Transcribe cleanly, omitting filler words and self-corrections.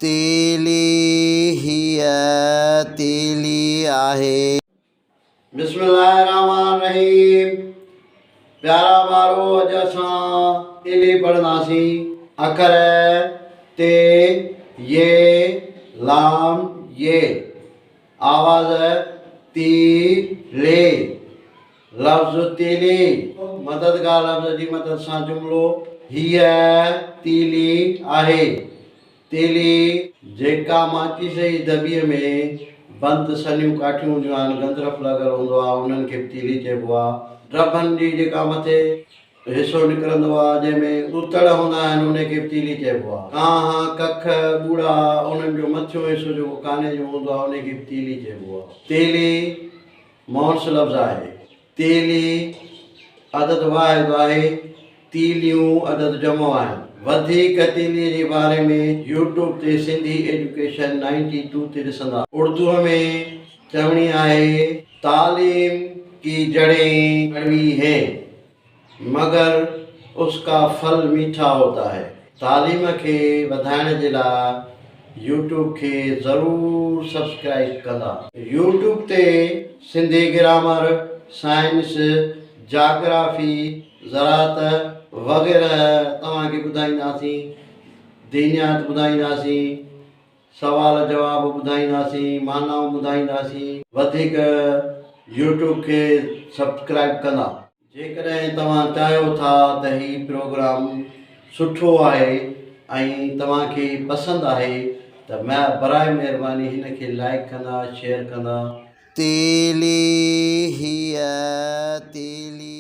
تيلي هيء تيلي آهي. بسم الله الرحمٰن الرحيم پيارا ٻارو اڄ اسان تيلي پڙهنداسين اکر ت ي لام ي آواز تي لي لفظ تيلي مددگار لفظ جي مدد سان جملو هيء تيلي آهي تيلي، جيڪا ماچيس جي دٻيء ۾ بند سنهيون ڪاٺيون هونديون آهن، گندرف لڳل هوندو آهي، انهن کي به تيلي چئبو آهي. ڊڀن جي جيڪا مٿي حصو نڪرندو آهي، جنهن ۾ اتڙ هوندا آهن، انهي کي به تيلي چئبو آهي. ڪانهه، ڪک، ٻوڙا، انهن جو مٿيون حصو جيڪو ڪاني جو هوندو آهي، انهي کي به تيلي چئبو آهي. تيلي مؤنث لفظ آهي. تيلي عدد واحد آهي، تيليون عدد جمع آهن. وڌيڪ تيليء جي باري ۾ يوٽيوب تي سنڌي ايجوڪيشن نائنٽي ٽو تي ڏسندا. اردوء ۾ چوڻي آهي، تعليم ڪي جڙين ڪڙوي هين، مگر اس ڪا ڦل ميٺا هوتا هي. تعليم کي وڌائڻ جي لاء يوٽيوب کي ضرور سبسڪرائيب ڪندا. يوٽيوب تي سنڌي گرامر، سائنس، جاگرافي، زراعت وغيره توهان کي ٻڌائينداسين، دينيات ٻڌائينداسين، سوال جواب ٻڌائينداسين، معنائون ٻڌائينداسين. وڌيڪ يوٽيوب کي سبسڪرائيب ڪندا. جيڪڏهن توهان چاهيو ٿا ته هي پروگرام سٺو آهي ۽ توهان کي پسند آهي ته براء مهرباني هن کي لائيڪ ڪندا شيئر ڪندا. تيلي هيء تيلي.